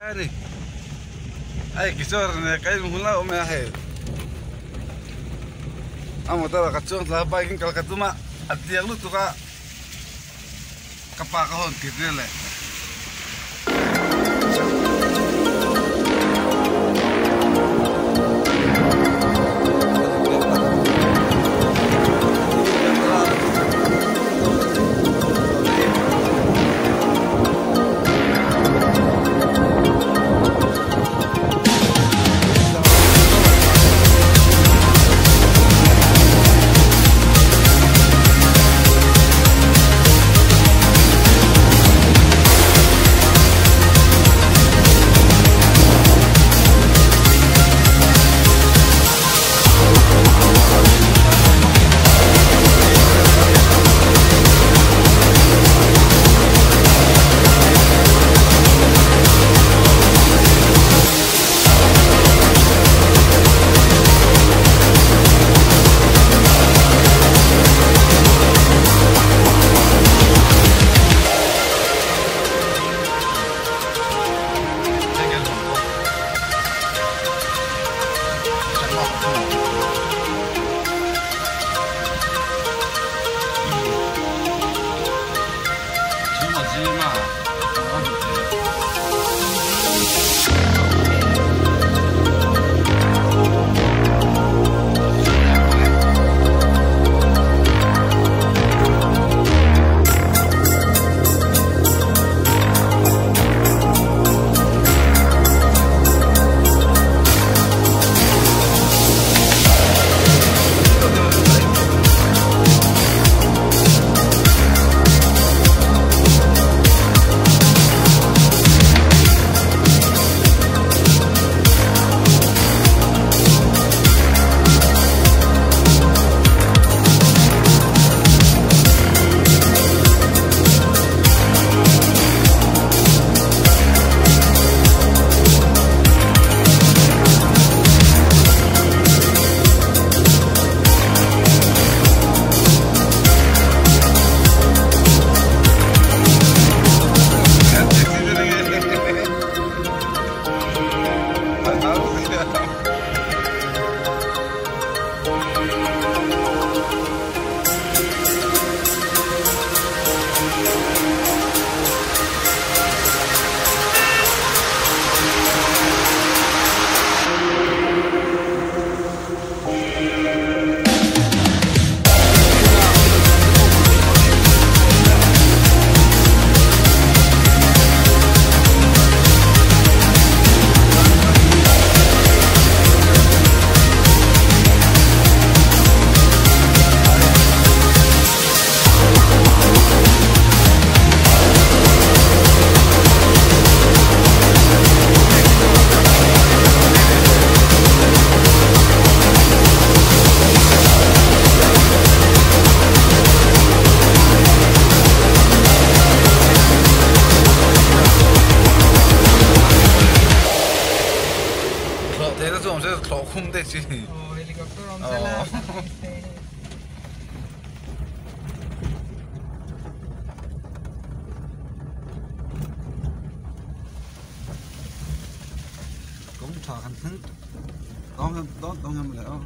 Ani ai Kishore ne kai hmuna awm a hei a motor ah ka chuang thla a bike in kal ka tum a a tiang lutuk a ka pa ka hawn tir vel leh. Thlawh theihna chu awm se thlawh khum daih chi. Aw helicopter awm se la Kawng tha kan thleng dawng dawng dawng em le aw.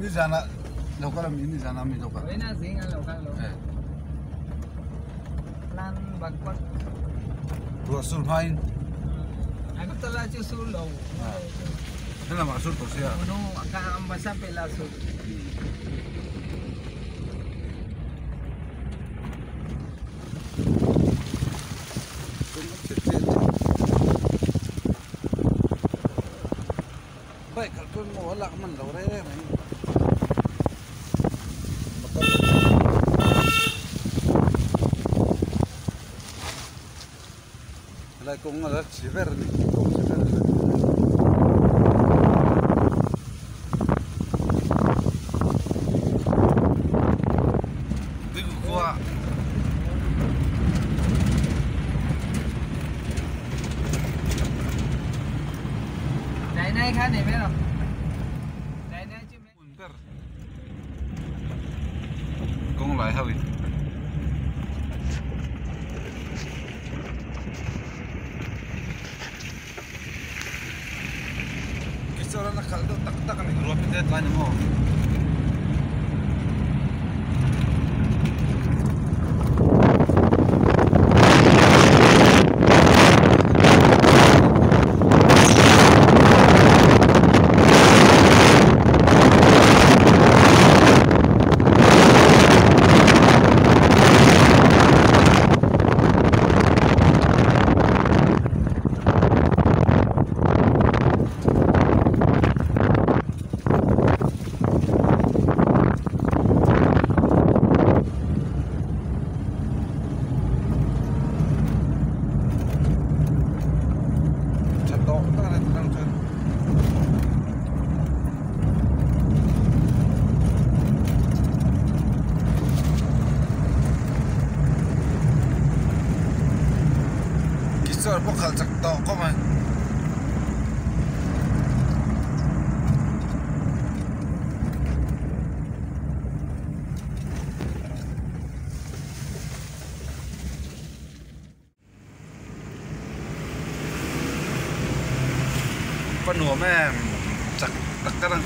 Ni zana lo kal ami ni zana mi lo kal. Oi na zing a lo kal lo. Lan bak bak. Ruah sur hma in. Aku tala chu sur lo. Helamah sur tawh sia. Unu ka ambasa pela sur. Bike khalh chuan maw a lak man lo reng reng mai. Helai kawng a la chhe ber a ni kawng chhe ber a ni. Tuikuk khua Dai nai kha nei mai lo. Dai nai chu hmun ber kawng lai ho in. Kichawr an a khalh deuh tak tak a ni. Ruah pi te tlai ni maw? Tha tawh tak a ni tih lang chuan. Kichawr pawh khalh chak tawh khawp mai. Va nuam em chak tak tak ang.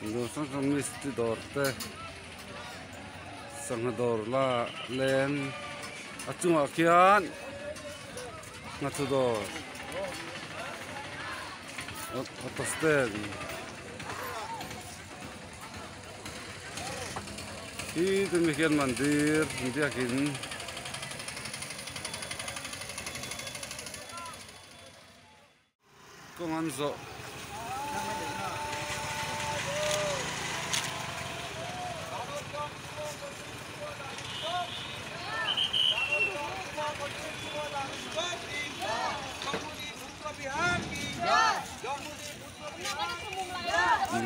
Dawr hrang hrang mistri dawr te sangha dawr la leng a chungah khian. Nghathu dawr auto stand hi tumi hian mandir biakin kawng an zawh.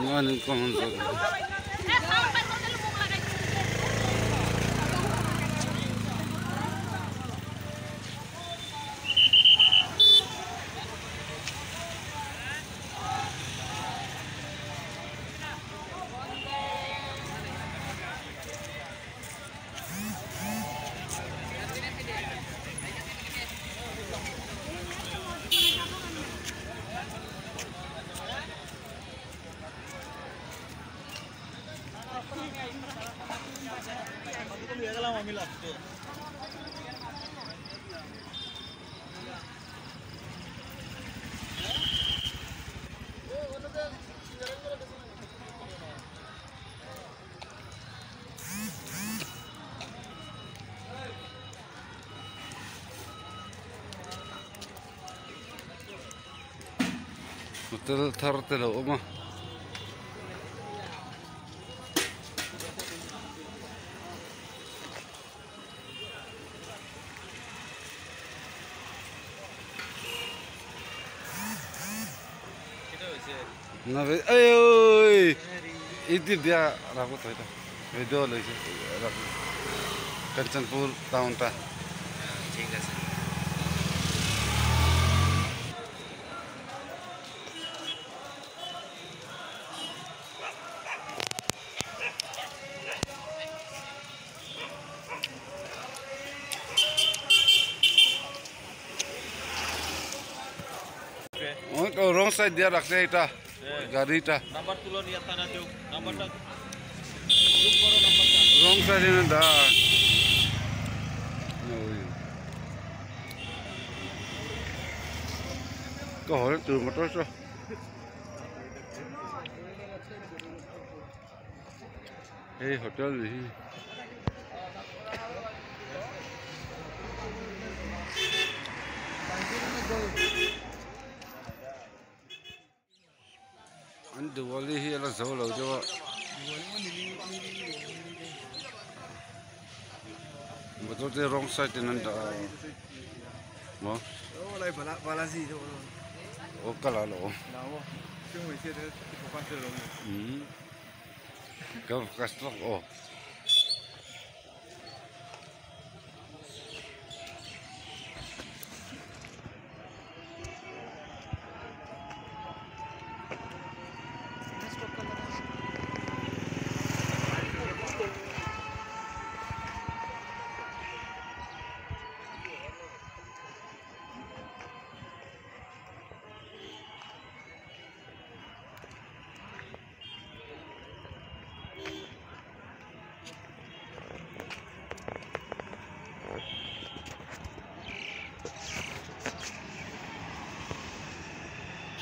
Nganin kawng an zawh. Hotel thar te lo awm a. Na ve oi iti dia rakho to eta video লইছে রাখো কাঞ্চনপুর টাউনটা। ঠিক আছে। Wrong side দিয়া রাখছে এটা গাড়িটা। নাম্বার তুলো নিয়ে থানা দেও নাম্বারটা জুম করো নাম্বারটা রং সাইড এনে দা có hỏi từ một tôi sao hey hotel gì anh Diwali hi là zo lo cho mà tôi thấy wrong side nên đã mà ô cái là lộ cái cái ô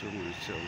chung chồng.